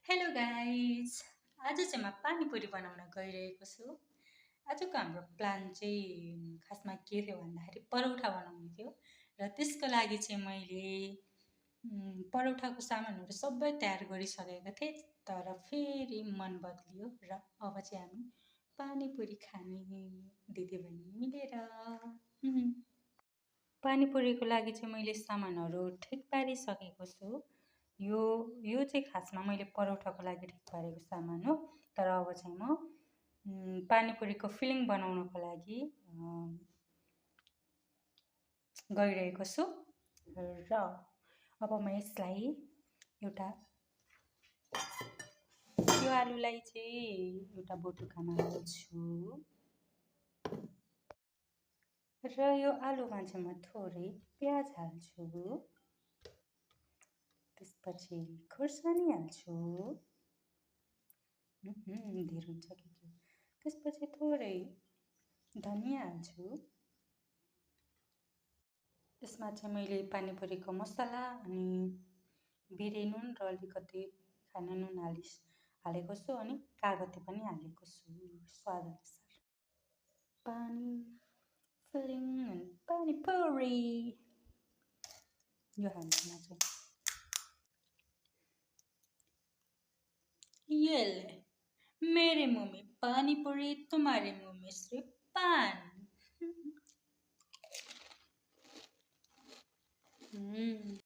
Hello guys. आज चाहिँ म पानीपुरी बनाउन गइरहेको छु। आजको हाम्रो प्लान चाहिँ खासमा के थियो भन्दाखेरि परौठा बनाउनु थियो र त्यसको लागि चाहिँ मैले परौठाको सामानहरू सबै तयार गरिसकेको थिएँ। तर फेरि मन बदलियो र अब चाहिँ हामी पानीपुरी खाने दिदीबहिनी मिलेर। पानीपुरीको लागि चाहिँ मैले सामानहरू ठिक पारिसकेको छु। यो यो चाहिँ खासमा मैले परौठाको लागि ठिक पारेको सामान हो। तर अब चाहिँ म पानीपुरीको फिलिङ बनाउनको लागि गइरहेको छु र अब म यसलाई यो आलुलाई चाहिँ एउटा बटुकामा हाल्छु र यो आलुमा चाहिँ म थोरै प्याज हाल्छु, त्यसपछि खुर्सानी हाल्छु, धेर हुन्छ कि के। त्यसपछि थोरै धनियाँ हाल्छु। यसमा चाहिँ मैले पानीपुरीको मसला अनि बिरे नुन र अलिकति खाना नुन हालेको छु अनि कागती पनि हालेको छु स्वाद अनुसार। पानी फिलिङ एन्ड पानीपुरी यो हाल्छु म चाहिँ। ये ले, मेरे मुंह में पानी पूरी, तुम्हारे मुंह में सिर्फ पानी।